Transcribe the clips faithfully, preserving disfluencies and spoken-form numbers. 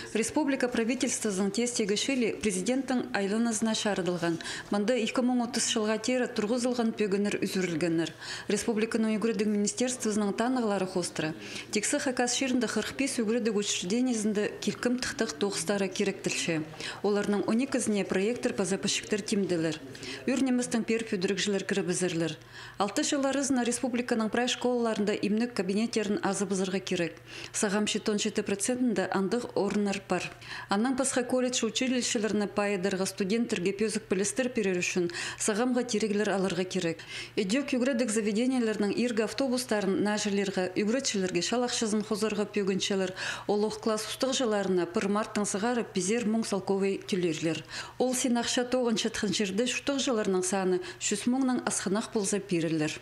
Республика правительствозының тестегі чыылии президенттің айланазына чарыдылған. Мында ікі муң отыс чылға теере турғызылған пӧгіннер ӱзӱрілгеннер. Республиканың ӱгредіг министерствозының танығлары хоостыра, тиксі Хакас чирінде хырых пис ӱгредіг учреждениезінде килкім тыхтағ тоғыстары киректелче. Оларның он ікізіне проекттер паза пічіктер тимделер. Ӱр ниместең пеер пӱдірігҷілер кірібізерлер. Алты чыл аразына республиканың прай школаларында имнег кабинеттерін азыбызарға кирек. Сағам читон читі процентінде андағ орыннар пар. Аннаң пасха колледж, училищелерні пайыдарға, студенттерге пӧзік пілістер пирер ӱчӱн сағамға тиріглер аларға кирек. Ідӧк ӱгредіг заведениелернің иргі автобустарын наҷылирға, ӱгретчілерге чал ахчазын хозарға пӧгінчелер. Олох класс устағҷыларына пір марттаң сығара пизер муң салковай тӧлирлер. Ол син ахча тоғынчатхан чирде чуртағҷыларның саны чӱс муңнаң асхынах полза пирерлер.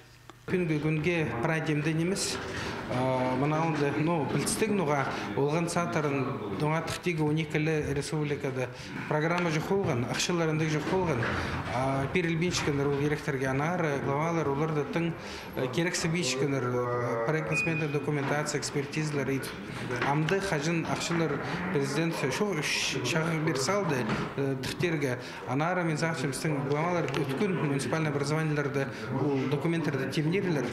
Пӱӱнгі кӱнге прай тимде нимес. А, мына анда, ну, пілдістіг, ноға олған садтарын тоңаттығ тигі он ікі ле республикада. Программа чох полған, ахчалар андағ чох полған. А, пирілбинчеткеннер ол киректерге, аннаңар главалар оларны тың, э, кирексібинчеткеннер, э, проектно-сметная документация, экспертизалар. И амды хаҷан ахчалар президент чох, чағын пир салды, э, тіхтерге. Аннаңар мин сағынчам, пістің главалар ӧткін муниципальный образованиелерде ол документтерді тимнерлер.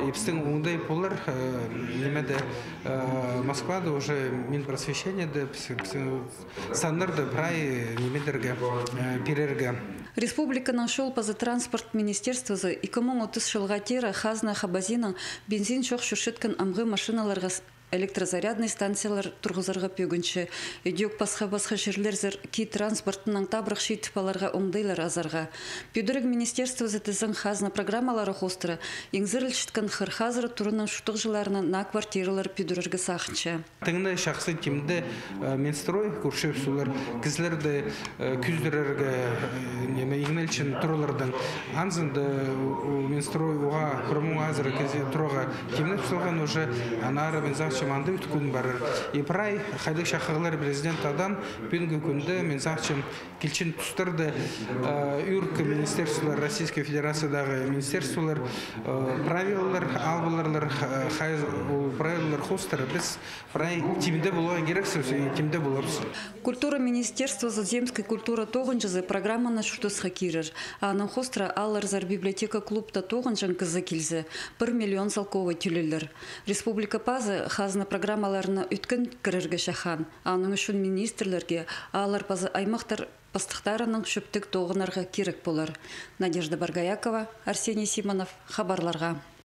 И пістің оңдай полар, э, нимеде, э, Москвада уже Минпросвещениеде пістің, пістің саннарды прай нимелерге, э, пирерге. Республиканың чол паза транспорт министерствозы ікі муң отыс чылға теере хазна хабазиинаң бензин чох чӧрчеткен амғы машиналарға с- электрозарядный станциялар турғызарға пӧгінче. Ідӧк пасха-пасха чирлерзер киит транспортынаң табырах читіп аларға оңдайлар азарға. Пӱдіріг министерствозы тізең хазна программалары хоостыра иңзерілчеткен хыр хазыр турының чуртағҷыларына наа квартиралар пӱдірерге сағынча. Тың на чахсы тимде, э, Минстрой кӧрче, олар кізілерді, э, кӧзідерге, э, ниме, иңнелчең туралардаң. Анзында, э, Минстрой уғаа пір муң азыра кізі турарға тимнеп салған уже, аннаңар мин сағынчам, анда ӧткін парар. И прай хайдағ чахығлар президент адаан, пӱӱнгі кӱнде мин сағынчам, килчең тустарда, э, ӱр ке министерстволар, Российской Федерациядағы министерстволар, э, правилалар алып аларлар, э, хай ол правилалар хоостыра піс прай тимде поларға кирексібіс, и тимде поларбыс. Культура министерствозы «Земский культура» тоғынҷызы программаны чуртасха кирер. Аның хоостыра аалларзар библиотека, клубта тоғынҷаң кізі килзе, пір миллион салковай тӧлирлер. Республика пазы хазна программаларына ӧткін кірерге чахаан. Аның ӱчӱн министрлерге ааллар паза аймахтар пастыхтарынаң чӧптіг тоғынарға кирек полар. Надежда Боргоякова, Арсений Симонов, хабарларға.